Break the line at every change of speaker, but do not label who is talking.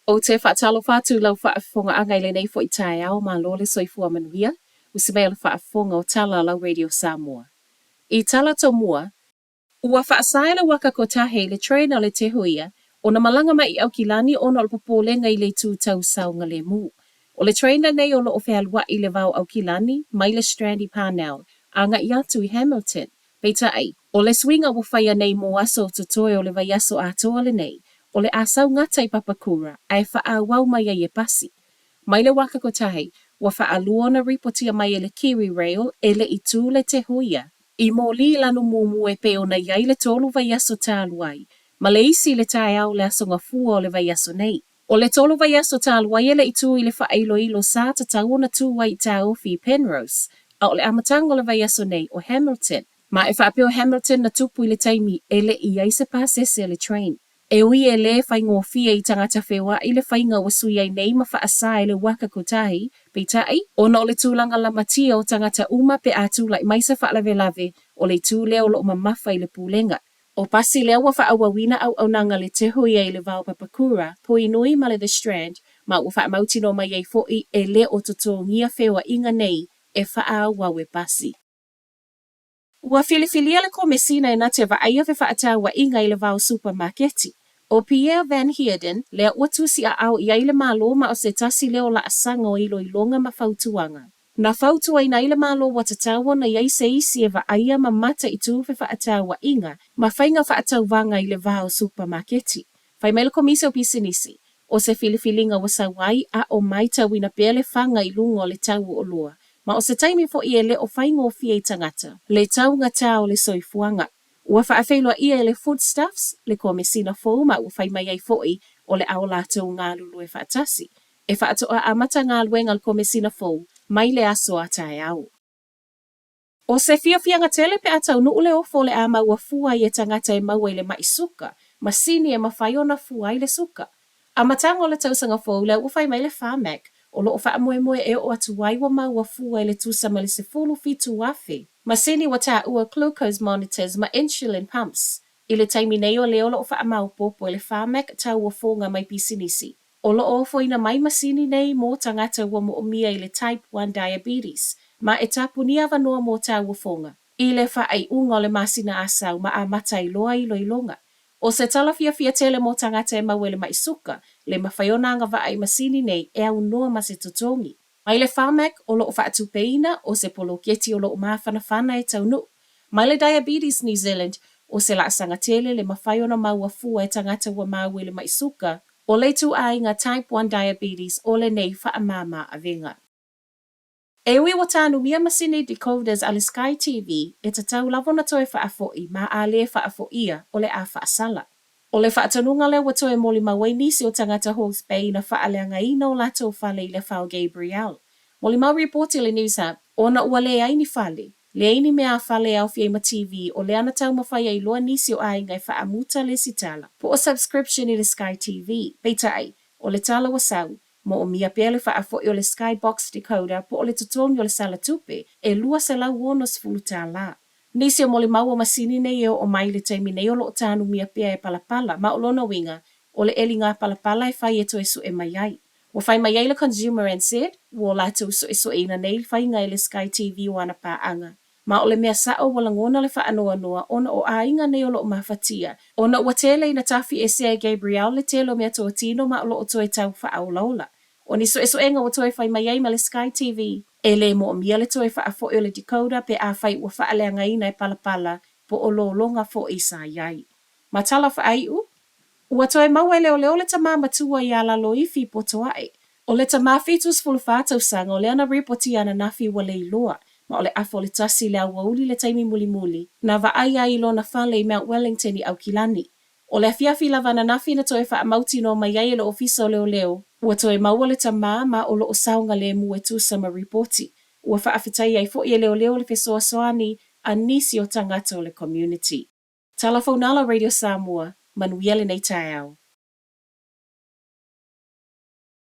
Ou te faatalofa atu i lau faafofogaaga i lenei foi taeao, malo le soifua manuia, usi mai o le faafofoga o tala a lau Radio Samoa. I tala tomua, Ua faasa e le Waka Kotahi le trainer o le Tehuia ona malaga mai i Aukilani ona o le popolega i le itu tau saogalemu. O le trainer nei o lo o fealuaʻi i le va o Aukilani mai le Strand i Parnell agai atu i Hamilton. Peitai, o le suiga ua faia nei mo aso totoe o le vaiaso atoa lenei, o le a sau gata i Papakura ae faaauau mai ai e pasi. Mai le Waka Kotahi, ua faalua ona ripotia mai e le Kiwi Rail e le i tū le Tehuia I moli i lanu mumu e pei ona i ai le tolu vaiaso talu ai, ma le isi i le taeao o le Aso Gafua o le vaiaso nei. O le tolu vaiaso talu ai e le i tū i le faailoilo sa tatau ona tū ai i taofi i Penrose, a o le amataga o le vaiaso nei o Hamilton. Ma e faapea o Hamilton na tupu i le taimi e le i ai se pasese a le train. E ui e lē faigofie i tagata feoaʻi le faiga ua sui ai nei ma faasa e le Waka Kotahi, peitai, ona o le tulaga lamatia o tagata uma pe a tulai mai se faalavelave, o le itu lea o lo'o mamafa i le pulega. O pasi lea ua faaauauina auaunaga le Tehuia i le va o Papakura, Puinui ma le The Strand, ma ua faamautinoa mai ai foʻi e le o totogia feoaʻiga nei e faaauau e pasi. Ua filifilia le Komesina e na te vaaia fefaatauaiga i le va o supamaketi. ʻO Pierre Van Heerden, lea ua tusi aao i ai le Malo ma o se tasi lea o laasaga o iloiloga ma fautuaga. Na fautuaina ai le Malo ua tatau ona i ai se isi e vaaia ma mataitu fefaatauaiga ma faiga faatauvaga i le va o supamaketi. Fai mai le Komisi o Pisinisi, o se filifiliga ua sau ai a o matauina pea le faga i luga o le tau o oloa, ma o se taimi foʻi e le o faigofie i tagata le taugata o le soifuaga. Ua faafeiloaia e le Foodstuffs le Komesina fou ma ua fai mai ai foʻi o le a o latou galulue faatasi e faatoa amata galuega a le Komesina fou mai le aso a taeao. ʻO se fiafiaga tele pe a taunuu le ofo o le a maua fua ai e tagata e maua i le maʻi suka, masini e mafai ona fua ai le suka. Amataga o le tausaga fou lea ua fai mai le Pharmac, o lo o faamoemoe e oo atu ai ua maua fua i le tusa ma le 17,000 masini ua taua glucose monitors ma insulin pumps. I le taimi nei o lea o lo o faamaopoopo e le Pharmac tauofoga mai pisinisi. O lo o ofoina mai masini nei mō tagata ua moomia i le Type 1 Diabetes, ma e tapunia avanoa mō tauofoga i le faaiuga o le masina Asau ma amata ai loa iloiloga. O se tala fiafia tele mō tagata e maua i le maʻi suka, le mafai ona agavaa i masini nei e aunoa ma se totogi. Mai le Pharmac o lo o faatupeina, o se poloketi o lo o mafanafana e taunuu. Mai le Diabetes New Zealand, o se laasaga tele le mafai ona maua fua e tagata ua maua i le maʻi suka, o le ituaiga Type 1 Diabetes o lenei faamāmā avega. E ui ua tānumia masini decoders a le Sky TV, e tatau lava ona toe faafoʻi ma a lē faafoʻia o le a faasala. O le faatonuga lea ua toe molimau ai nisi o tagata Hawke's Bay na faaleagaina o latou fale i le afa o Gabrielle. Molimau ripoti a le News Hub, ona ua leai ni fale, leai ni mea a fale e aofia ai ma TV, o lea na taumafai ai loa nisi o aiga e faamuta le lesitala po o subscription i le Sky TV. Peitai, o le tala ua sau, moomia pea le faafoʻi o le Sky Box decoder po o le totogi o le sala tupe e $260 tālā. Nisi o molimau o masini nei e oo mai i le taimi nei o lo o tānumia pea e palapala ma o lona uiga o le ʻeli palapala e fai e toe suʻe mai ai. Ua fai mai ai le Consumer NZ, ua o latou suesueina nei faiga i le Sky TV o ana paaga. Ma o le mea saʻo ua lagona le faanoanoa ona o aiga nei o lo o mafatia, ona ua tele ina tafiesea e Gabrielle le tele o meatotino ma o lo o toe tau faaolaola. O ni suesuega ua toe fai mai ai ma le Sky TV, e lē moomia le toe faafoʻi o le decoder pe afai ua faaleagaina e palapala po o lologa foʻi sa i ai. Ma tala faaiu, ua toe maua e leoleo le tamā matua iā Laloifi Potoaʻe. O le tamā 74 tausaga o lea na ripotia ananafi ua le iloa, ma o le afa o le tasi i le aoauli le taimi mulimuli na vaai ai i lona fale i Mount Wellington i Aukilani. O le afiafi lava ananafi na toe faamautinoa mai ai e le Ofisa o Leoleo, ua toe maua le tamā ma o lo o saogalemu e tusa ma ripoti. Ua faafetai ai foʻi e leoleo le fesoasoani a nisi o tagata o le community. Tala fou na la Radio Samoa, manuia lenei taeao.